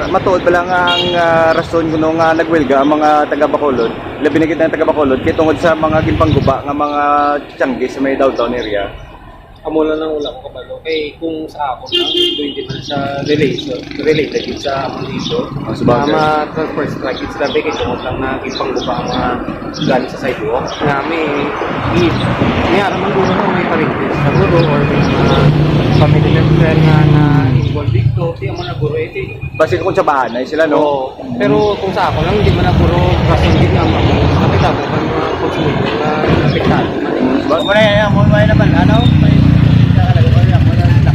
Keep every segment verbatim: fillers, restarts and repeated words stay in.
Sir, matuod bala nga ang, ah, rason kuno nga nagwelga ang mga taga Bacolod, labi na gid ang taga Bacolod, kay tungod sa mga ginpangguba nga mga tiyanggi sa may downtown area? Amo lang ang wala ko kabalo. Kay kung sa ako lang, depende man sa relation, related yun sa among issue. Ah, sabagay. Mga transport strike, it's the big issue lang na ginpangguba ang mga gamit sa sidewalk. Nga may, may, may aram ang guro na may parentes sa guro or may mga family member nga na-involved dito. Di amo na guro, eh, di Basi kung tsabahanay sila, no? Oo. Pero kung sa ako lang, hindi man na puro rason din ang mga apektado, ang mga konsumidor na apektado man, eh. Ba-, Muna yan, muna yan naman, ano? May,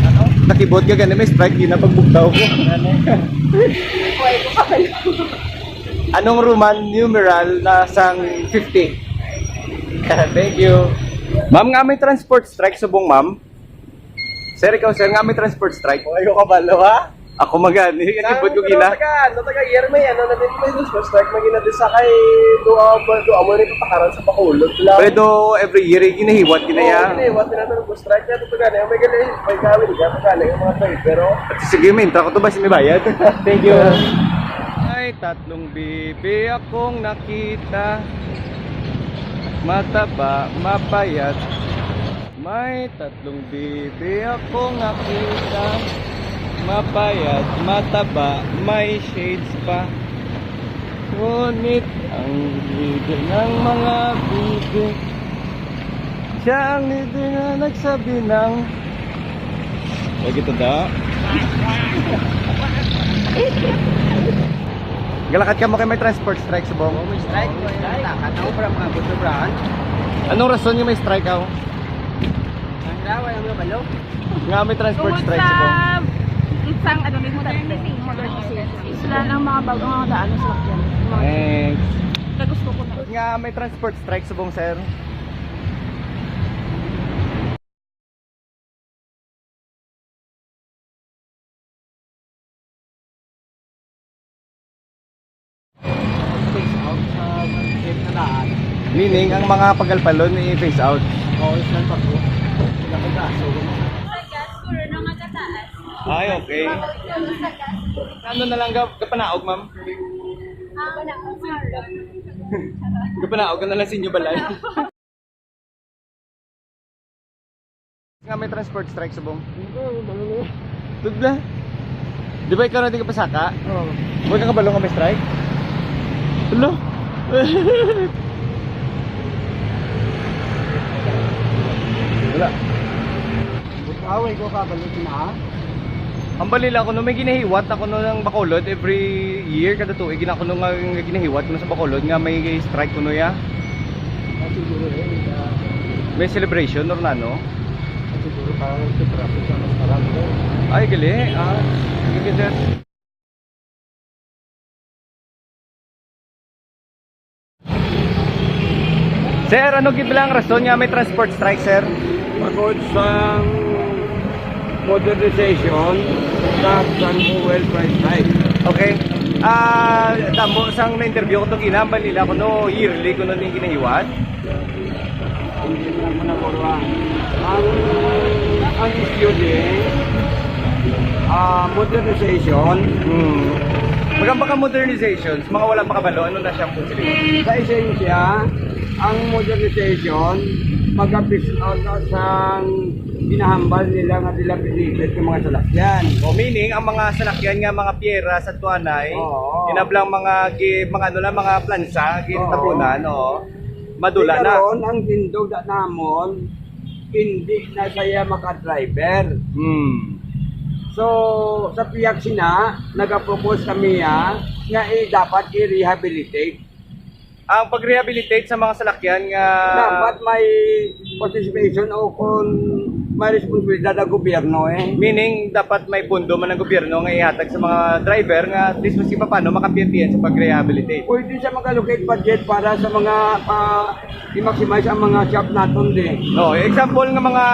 ano? Nakibot ka gani, may strike, yun ang pagbugtaw ko. Buhay ko kabalo. Anong Roman numeral na sang fifty? Thank you. Ma'am, nga may transport strike subong, ma'am? Sir, ikaw, sir, nga may transport strike? Ayaw kabalo, ha? Ako magani, ang ibot ko Sa gina. Taga, ano, taga year may, ano, na din may transport strike, may ginadisa kay duha, duha mo ni papakaran sa Bacolod lang. Pero every year, eh, ginahiwat, Oo, ginaya. Ginahiwat nila ng transport strike. Kaya ito gani, may gali, may gawin, kaya ito gani, yung mga driver, oh. At sige, may intra ko to ba, si may bayad? Thank you. Ay, tatlong bibi akong nakita. Mataba, mapayat. May tatlong bibi akong nakita. Mapayat, mataba, may shades pa. Ngunit ang bibi ng mga bibi, siya ang bibi na nagsabi ng, lagi to da. Galakat ka mo kay may transport strike subong. Oh, may strike, may strike. Ano para mga gusto, Bran? Anong rason yung may strike, aw? Ang daw, ay ang mga balo. Nga may transport Tungod strike sa subong. Isang, ano, ni modernization. Sila ng mga bagong mga daan sa sakyan. Mga Thanks. Kagusto ko na. Nga may transport strike subong, sir. Phase out sa trip na daan. Meaning, ang mga pagalpalon i-phase out? Oo, yung sila pag-, sila pag-aso. Ay, okay. Ano na lang, gap-, gapanaog, ma'am? Gapanaog ka na lang sa inyo balay. Nga may transport strike subong? Hindi, ano na. Tudla? Di ba ikaw na di ka pasaka? Oo. Huwag ka kabalo nga may strike? Hello? Wala. Away ko kabalo na. Ang balila kuno may ginahiwat na kuno ng Bacolod every year, kada tuig gina kuno nga, nga ginahiwat kuno sa Bacolod nga may strike kuno ya. Ah, siguro, eh, ah, may celebration or nano? Ay, gali. Ah, sige, sir. Sir, ano gid lang rason nga may transport strike, sir? Bukod sa modernization, sa, sa fuel price hike. Okay. Ah, damo sang na-interview ko to, ginambal nila kuno yearly kuno ni ginahiwat. Hindi mo lang manakuha. Ang, ang issue din, ah, modernization. Hmm. Magamba ka modernization, sa mga wala makabalo, ano na siya ang posibilidad? Sa esensya, ang modernization, mag-apis-, ah, sa, sang ginahambal nila nga dilapidated nga mga salakyan. O, meaning, ang mga salakyan nga mga piyera sa tuanay, Oo. Inablang mga gi-, mga ano lang, mga plansa, Oo. Ginatabunan, oo. Madula na. Karon, ang tindog na namon, hindi na siya maka-driver. Hmm. So, sa pihak sina, nagapropose kami, ah, nga i-, dapat i-rehabilitate. Ang pag-rehabilitate sa mga salakyan nga Dapat may participation o kung may responsibilidad ang gobyerno, eh. Meaning, dapat may pondo man ang gobyerno nga ihatag sa mga driver nga at least maski paano makapiyantiyan sa pag-rehabilitate. Pwede siya mag-allocate budget para sa mga, ah, i-maximize ang mga shop naton, di. No, example nga mga,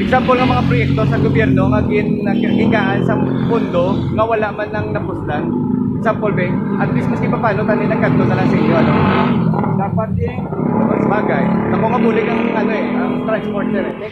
example nga mga proyekto sa gobyerno nga gin-, nga ginkaan sa pondo nga wala man lang napuslan. Example, be, at least maski paano, tani nagkadto na lang sa inyo, ano? Dapat, eh. Mas bagay. Ako nga bulig ang, ano, eh, ang transporter, eh.